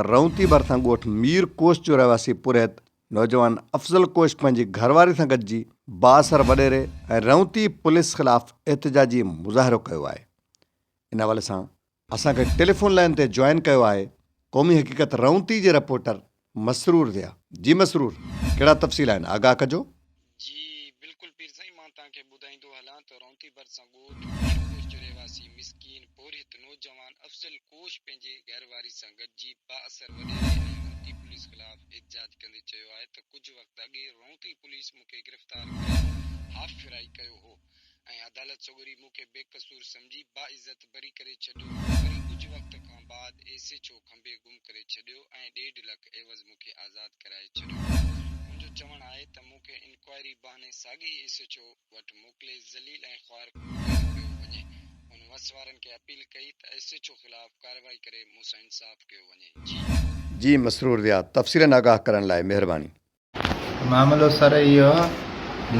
رونتي ڀرسان ڳوٺ مير ڪوش جو رهواسي پورهيت نوجوان افضل ڪوش پنهنجي گهرواري سان گڏجي بااثر وڏيري ۽ رونتي پوليس خلاف احتجاجي مظاهرو ڪيو آهي. ان حوالي سان اسان کي ٽيليفون لائين تي جوائن ڪيو آهي قومي حقيقت رونتي جي رپورٽر مسرور ضياء. جي مسرور ڪهڙا تفصيل آهن آگاهه ڪجو. جي بلڪل پير سائين مان توهان کي ٻڌائيندو هلان ته رونتي ڀرسان ڳوٺ مير ڪوش جو رهواسي مسڪين پورهيت نوجوان افضل ڪوش پنهنجي گهر واري سان گڏجي بااثر وڏيري ۽ رونتي پوليس خلاف احتجاج ڪندي چيو آهي ته ڪجهه وقت اڳي رونتي پوليس مون کي گرفتار ڪري هاف فرائي ڪيو هو ۽ عدالت سڳوري مون کي بي قصور سمجهي باعزت بري ڪري ڇڏيو هو وري ڪجهه وقت کان بعد ايس ايڇ او کنڀي گم ڪري ڇڏيو ۽ ڏيڍ لک عيوض مون کي آزاد ڪرائي ڇڏيو. هن جو چوڻ آهي ته مون کي انڪوائري بهاني ساڳئي ئي ايس ايڇ او وٽ موڪلي ذليل ۽ خوار ڪيو پيو وڃي. هن وس وارن کي اپيل ڪئي ته ايس ايڇ او خلاف ڪارروائي ڪري مون سان انصاف ڪيو وڃي. جي. جي مسرور ضياء تفصيلن آگاهه ڪرڻ لاء مهرباني. معاملو سر اهو آ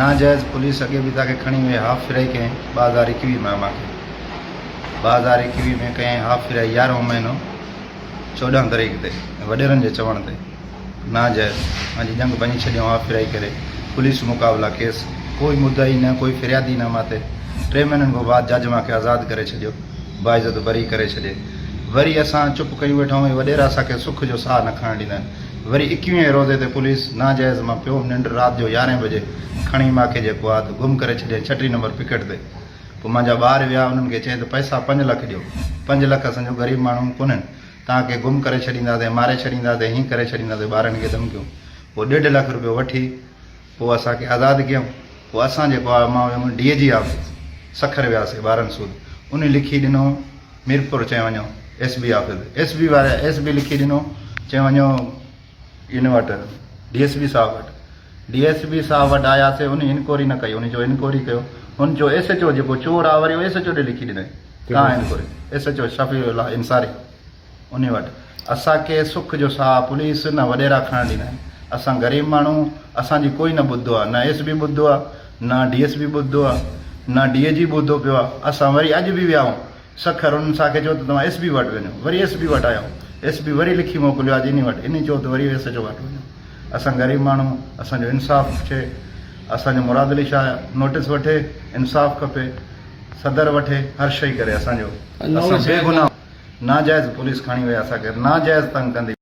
ناجائز پوليس اڳي به تاکي کڻي وئي هاف فرائي ڪئين 2021 ۾ ماکي 2021 ۾ ڪئين هاف فرائي يارهون مهينو 14 تاريخ تي وڏيرن جي چوڻ تي ناجائز مانجي ڄنگ ڀڃي ڇڏيون هاف فرائي ڪري پوليس مقابلا ڪيس ڪوئي مدعي نه ڪوئي فريادي نه ماتي ٽي مهينن کان بعد جج ماکي آزاد ڪري ڇڏيو باعزت بري ڪري ڇڏي وري اسان چپ ڪيون ويٺا آهيون وڏيرا اسان کي سک جو ساهه نه کڻڻ ڏيندا آهن وري ايڪويهين روزي تي پوليس ناجائز مان پيو هيم ننڊ رات جو يارهين بجي کڻي ماکي جيڪو آ ته گم ڪري ڇڏيائين ڇٽيهه نمبر پڪيٽ تي پوء مانجا ٻار ويا انهن کي چيائين ته پئسا پنج لک ڏيو پنج لک اسان جو غريب ماڻهو ڪونهن توهان کي گم ڪري ڇڏينداسين ماري ڇڏينداسين هين ڪري ڇڏينداسين ٻارن کي ڌمڪيون پوء ڏيڍ لک روپيو وٺي پوء اسان کي آزاد ڪيائون. پوء اسان جيڪو آ مان ويم ڊي جي آفيس سکر وياسي ٻارن سود انهي لکي ڏنو ميرپور چئين وڃو S B office S B واري ايس بي لکي ڏنو چئين وڃو ان وٽ ڊي ايس بي صاحب وٽ ڊي ايس بي صاحب وٽ آياسي انهي انڪوائري نه ڪئي انهي چيو انڪوائري ڪيو هن چيو ايس ايچ او جيڪو چور آ وري ايس ايچ او ڏي لکي ڏنائين ڪا enquiry S H O Shafiullah Ansari انهي وٽ اسان کي سک جو ساهه پوليس نه وڏيرا کڻڻ ڏيندا آهن. اسان غريب ماڻهو اسان جي ڪوئي نه ٻڌو آهي نه ايس بي ٻڌو آهي نه ڊي ايس بي ٻڌو آهي نه ڊي اي جي ٻڌو پيو آهي اسان وري اڄ به ويا آهيون سکر انهن اسان کي چيو ته توهان ايس بي وٽ وڃو وري ايس بي وٽ آيا آهيون ايس بي وري لکي موڪليو آهي انهي وٽ انهي چيو ته وري ايس ايچ او وٽ وڃو اسان غريب ماڻهو اسان جو انصاف ٿئي اسان جو مراد علي شاهه نوٽس وٺي انصاف کپي صدر وٺي هر شئي ڪري اسان جو اسان بيگناهه ناجائز پوليس کڻي وئي اسان کي ناجائز تنگ ڪندي.